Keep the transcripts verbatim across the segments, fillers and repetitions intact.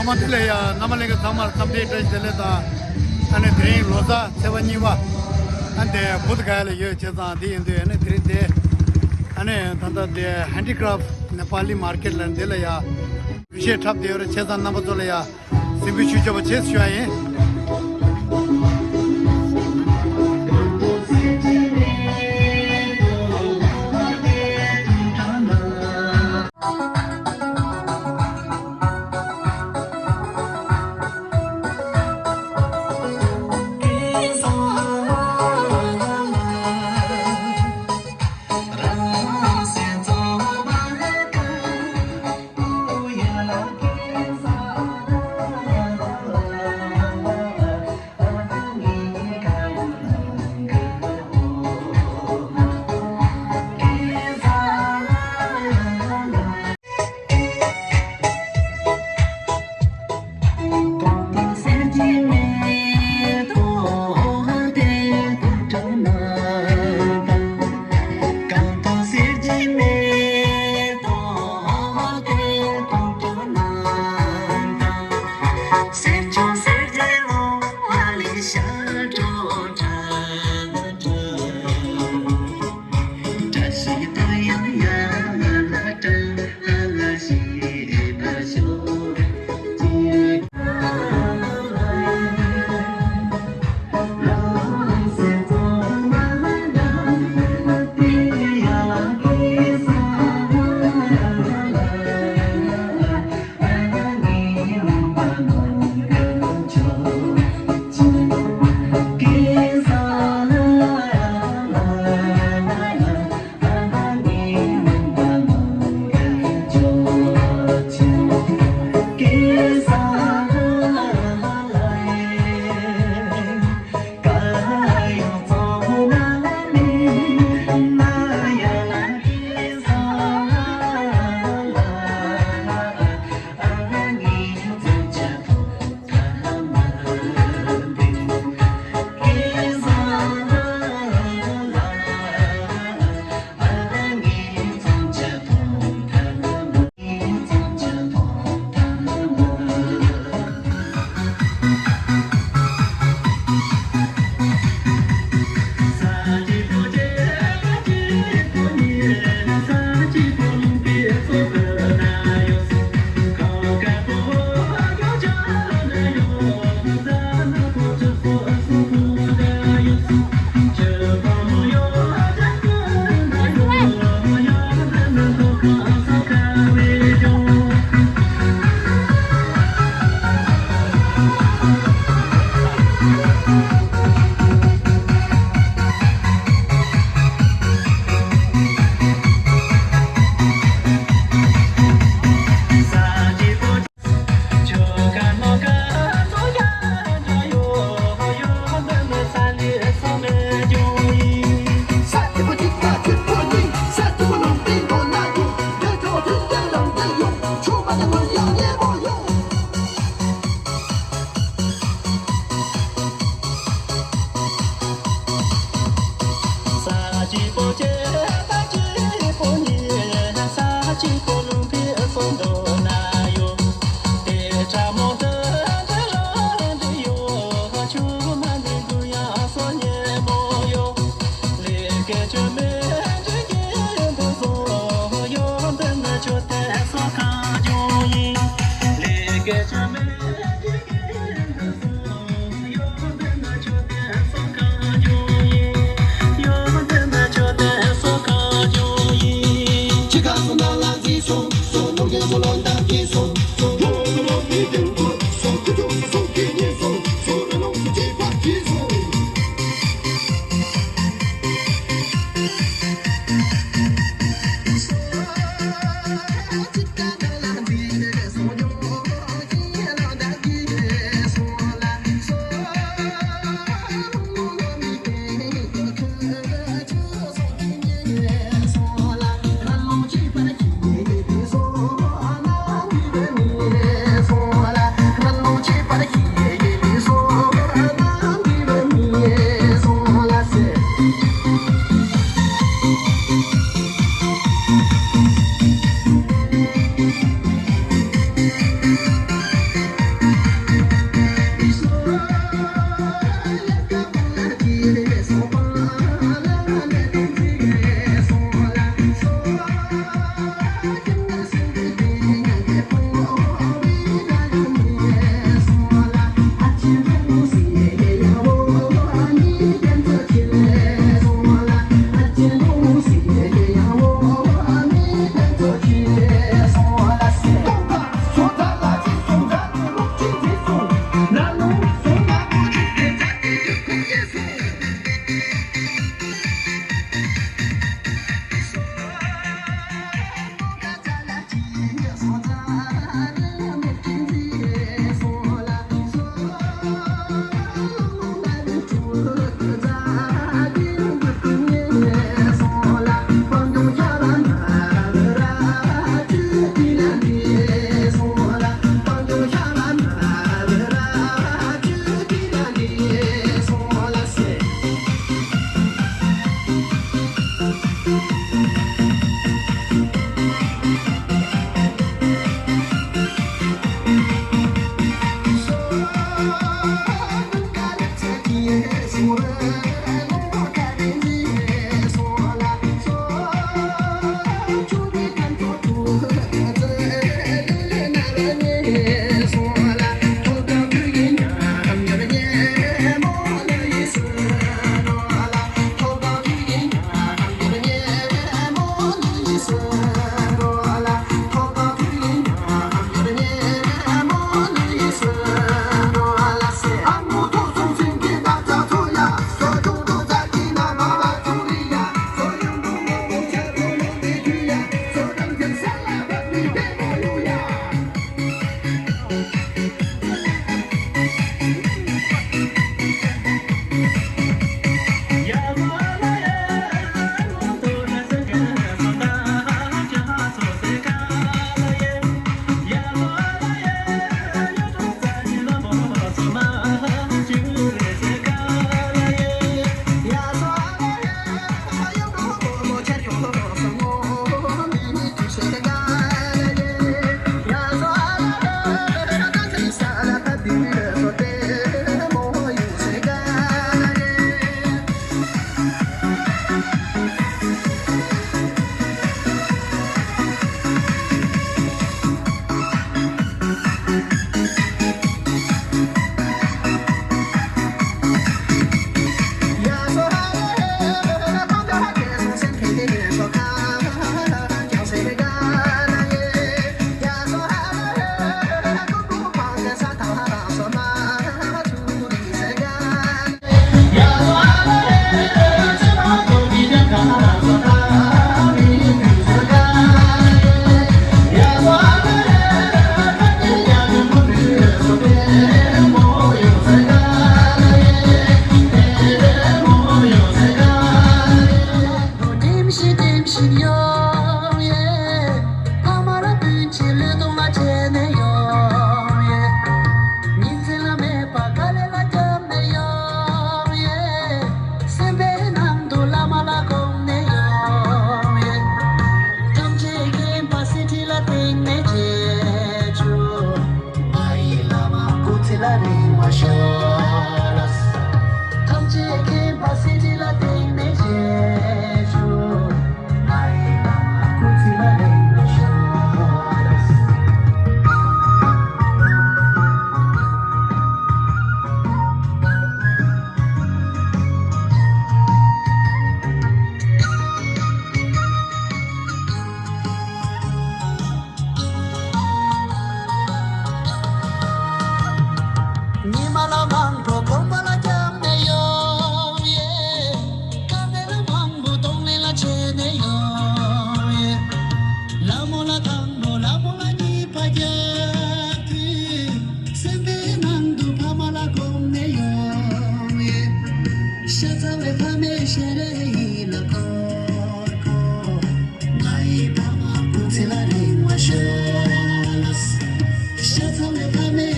མ་དེ་ལས་ཡ་རྣམ་པ་ལྷན་རྒྱས་ཚང་མར་འཚམས་འདྲི་བཀྲ་ཤིས་བདེ་ལེགས་དང་། ཨ་ནི་དེ་རིང་ལོ་གསར་ཚེས་པ་གཉིས་པ། ཨ་འདི་བུདྡྷ་ག་ཡ་ལ་ཡོད་བྱས་ཙང་འདི་ཡིན་དུས་ཨ་ནི་དེ་རིང་དེ། ཨ་ནི་ད་ལྟ་དེ་ཧན་ཌི་ཀ་རབ་ཊི་ནེ་པ་ལི་མར་ཀེཊ་ལ་འདི་ལ་ཡ་འདུ་ཤེས་འཁྲབ་བསྡད་ཡོད་རེད། བྱས་ཙང་རྣམ་པ་ཚོ་ལ་ཡ་གཟིམ་དཔོན་ཆོས་སྐྱོབ་པ་བྱས་ཞུ་ཡ་ཡིན།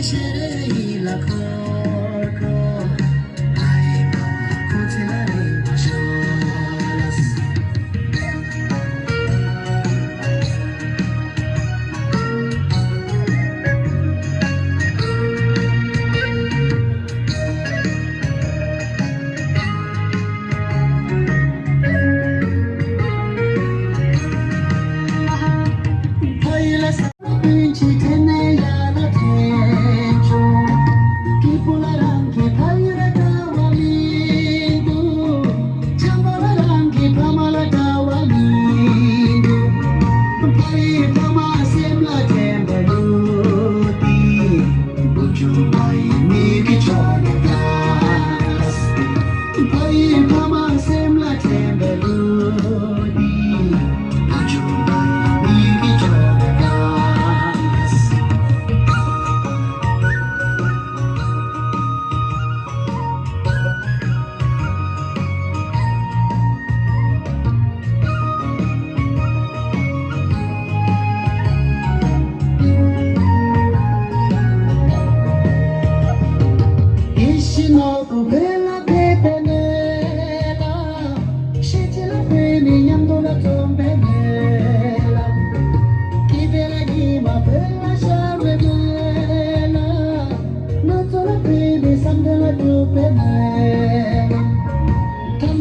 ཐམས་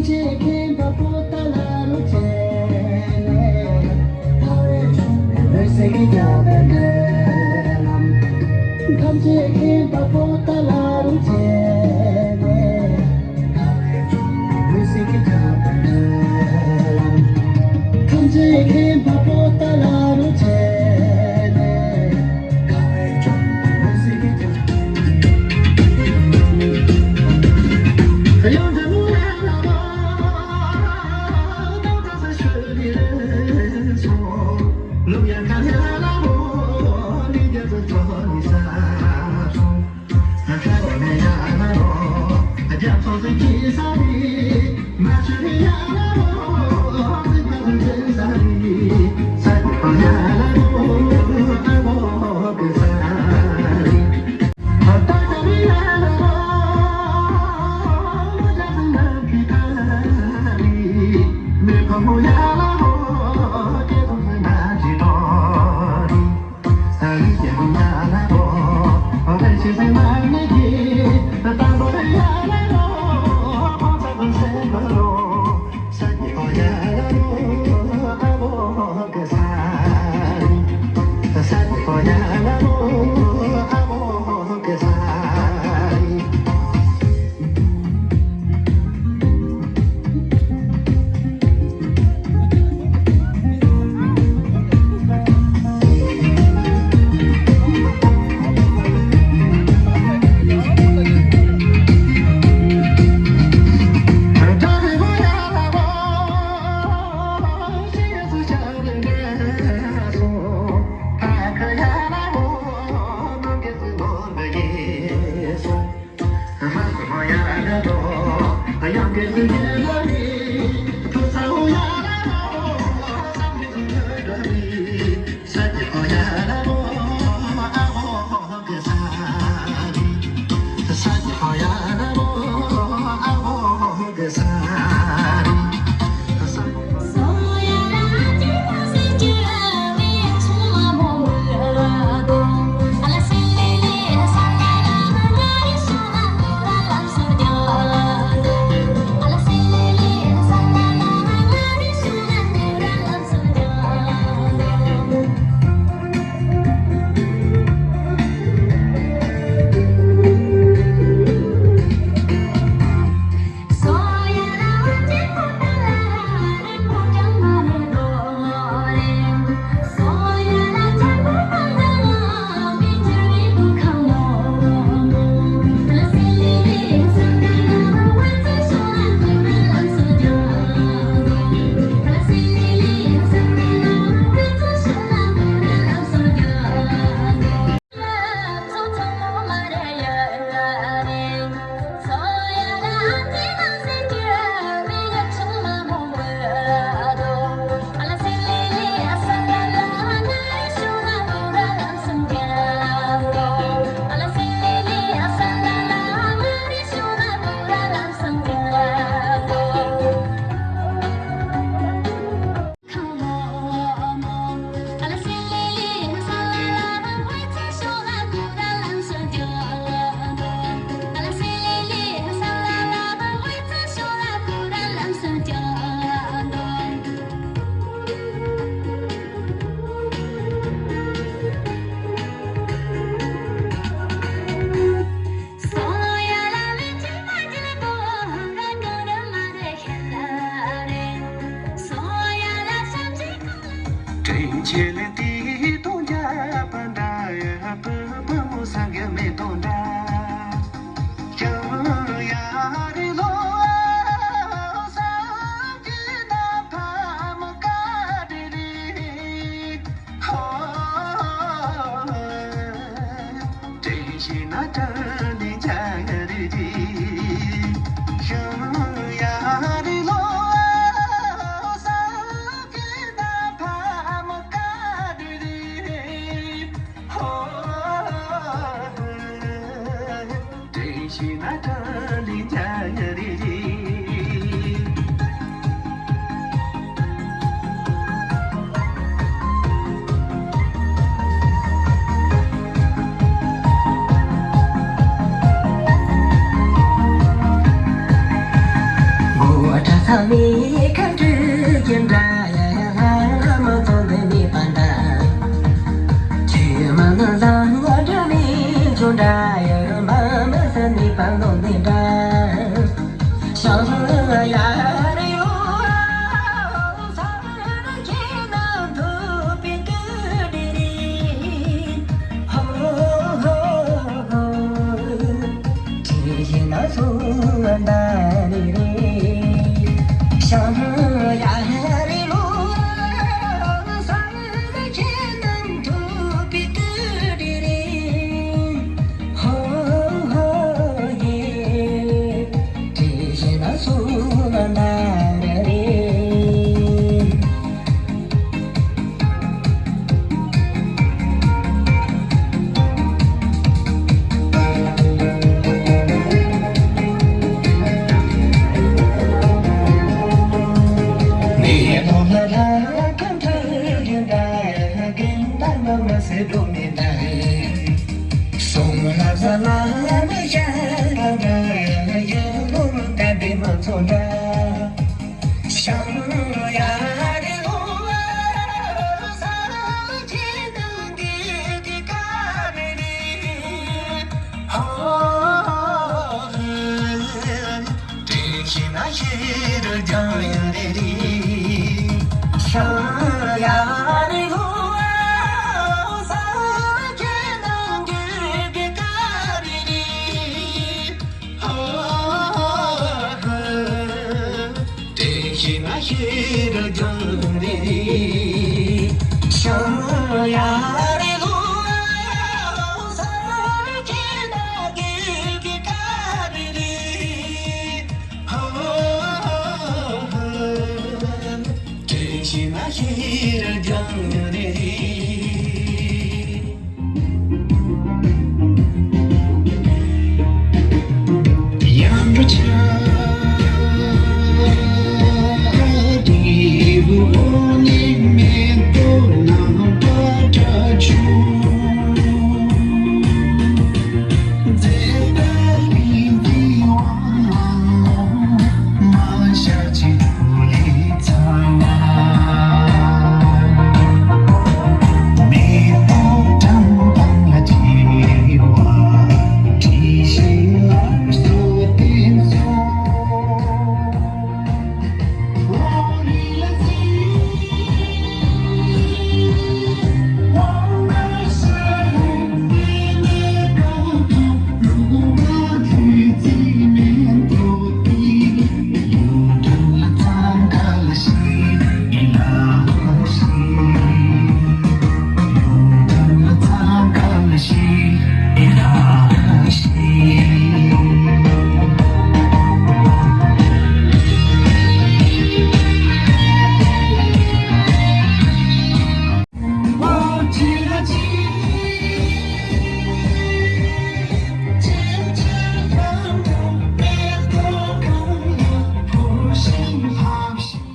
ཅད་མཁྱེན་པ་པོ་ཏཱ་ལ་རུ་ཆེ་ནས། ཐ་བའི་ཆུང་མའི་འོད་ཟེར་གྱིས་ཁྱབ་པའི་སྨོན་ལམ། ཐམས་ཅད་མཁྱེན་པ་པོ་ཏཱ་ལ་རུ་ཆེ་ནས། ཐ་བའི་ཆུང་མའི་འོད་ཟེར་གྱིས་ཁྱབ་པའི་སྨོན་ལམ། ཐམས་ཅད་མཁྱེན་པ་པོ་ཏཱ་ལ་རུ་ཆེ་ནས།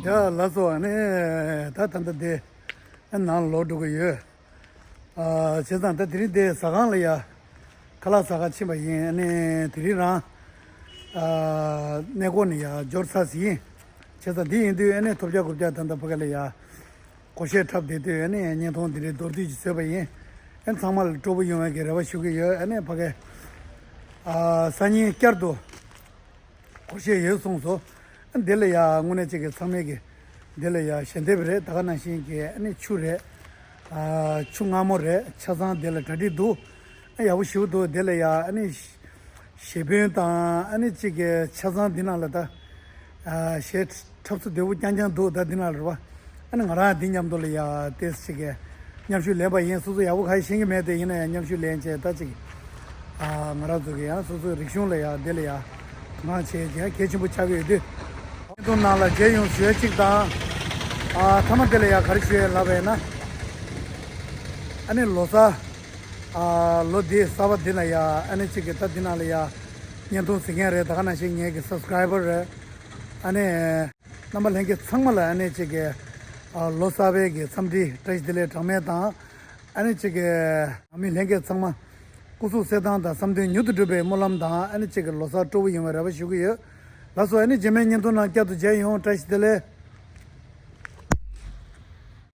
ཡ་ལགས་སོ། ཨ་ནི་ད་ད་ལྟ་དེ་ནང་ལོག་འགྲོ་གི་ཡོད། ཨ་བྱས་ཙང་ད་དེ་རིང་དེ་ཟ་ཁང་ལ་ཡ་ཁ་ལག་ཟ་ག་ཕྱིན་པ་ཡིན། ཨ་ནི་དེ་རིང་རང་ཨ་གནས་སྐོར་ནས་ཡ་འབྱོར་ཚར་ཟིན་ཡིན། བྱས་ཙང་དེ་ཡིན་དུས་ཨ་ནི་ཐོབ་རྒྱག་རྐུབ་རྒྱག་ད་ལྟ་ཕ་གི་ལ་ཡ་སྒོར་གཞས་འཁྲབ་བསྡད་དུས་ཨ་ནི་བརྙན་ཐུང་འདི་རིགས་མདོར་བསྡུས་ཀྱིས་བཟོས་པ་ཡིན། ཨ་ནི་ཚང་མ་ལ་སྤྲོ་པོ་ཡོང་བའི་གི་རེ་བ་ཞུ་གི་ཡོད། ཨ་ནི་ཕ་གི་ཨ་སང་ཉིན་བསྐྱར་དུ་སྒོར་གཞས་ཡོད་གསུངས་སོང་། ཨ་ནི་འདི་ལ་ཡ་དངོས་གནས་གཅིག་གི་ཚང་མས་གི་འདི་ལ་ཡ་ཞལ་འདེབས་རེད། ད་ག་ནང་བཞིན་གི་ཨ་ནི་ཆུ་རེད། ཨ་ཆུ་མངར་མོ་རེད། ཆ་ཚང་འདི་ལ་གྲ་སྒྲིག་འདུག་ཨ་ཡག་པོ་ཞེ་པོ་འདུག་འདི་ལ་ཡ་ཨ་ནི་གཞས་དཔོན་དང་ཨ་ནི་གཅིག་གི་ཆ་ཚང་འདི་ནང་ལ་ད་ཨ་གཞས་འཁྲབ་ཚུལ་བདེ་པོ་རྐྱང་རྐྱང་འདུག་ད་འདི་ནང་ལ་རེད་པ། ཨ་ནི་ང་རང་འདི་མཉམ་དུ་ལ་ཡ་ཏོག་ཙམ་ཅིག་གི་མཉམ་ཞུགས་ལེན་པ་ཡིན། སོ་སོ་ཡག་པོ་ག་རེ་ཤེས་ཀྱི་མེད་དེ། ཡིན་ན་ཡང་མཉམ་ཞུགས་ལེན་བྱས་ད་ཅིག་ ཨ་ང་རང་ཚོ་གི་ཡང་སོ་སོའི་རིག་གཞུང་ལ་ཡང་དེ་ལ་ཡང་དགའ་བྱས་ཀྱང་གལ་ཆེན་པོ་ཆགས་ཀྱི་ཡོད་དུས། བརྙན་ཐུང་ནང་ལ་མཇལ་ཡོང་ཞུ་ཡ་གཅིག་དང་། ཨ་མཐའ་མ་དེ་ལ་ཡང་ག་རེ་ཞུ་ཡ་ལབ་པ་ཡིན་ན། ཨ་ནི་ལོ་གསར། ཨ་ལོ་འདིའི་གསར་པ་འདི་ལ་ཡང་ཨ་ནི་གཅིག་གི་ད་འདི་ནང་ལ་ཡང་བརྙན་ཐུང་གཟིགས་མཁན་རེད། ད་ག་ནང་བཞིན་ངེད་ཀྱི་སབ་སི་ཀ་རའི་བར་རེད། ཨ་ནི། རྣམ་པ་ལྷན་རྒྱས་ཚང་མ་ལ་ཨ་ནི་གཅིག་གི་ཨ་ལོ་གསར་པའི་གི་འཚམས་འདྲི་བཀྲ་ཤིས་བདེ་ལེགས་གྲངས་མེད་དང་། ཨ་ནི་གཅིག་གི་ནང་མི་ལྷན་རྒྱས་ཚང་མ་སྐུ་གཟུགས་གསལ་ཐང་དང་བསམ་དོན་མྱུར་དུ་འགྲུབ་པའི་སྨོན་ལམ་དང་། ཨ་ནི་གཅིག་གི་ལོ་གསར་སྤྲོ་པོ་ཡོང་བའི་རེ་བ་ཞུ་གི་ཡོད། ལགས་སོ། ཨ་ནི་རྗེས་མའི་བརྙན་ཐུང་ནང་བསྐྱར་དུ་མཇལ་ཡོང་། བཀྲ་ཤིས་བདེ་ལེགས།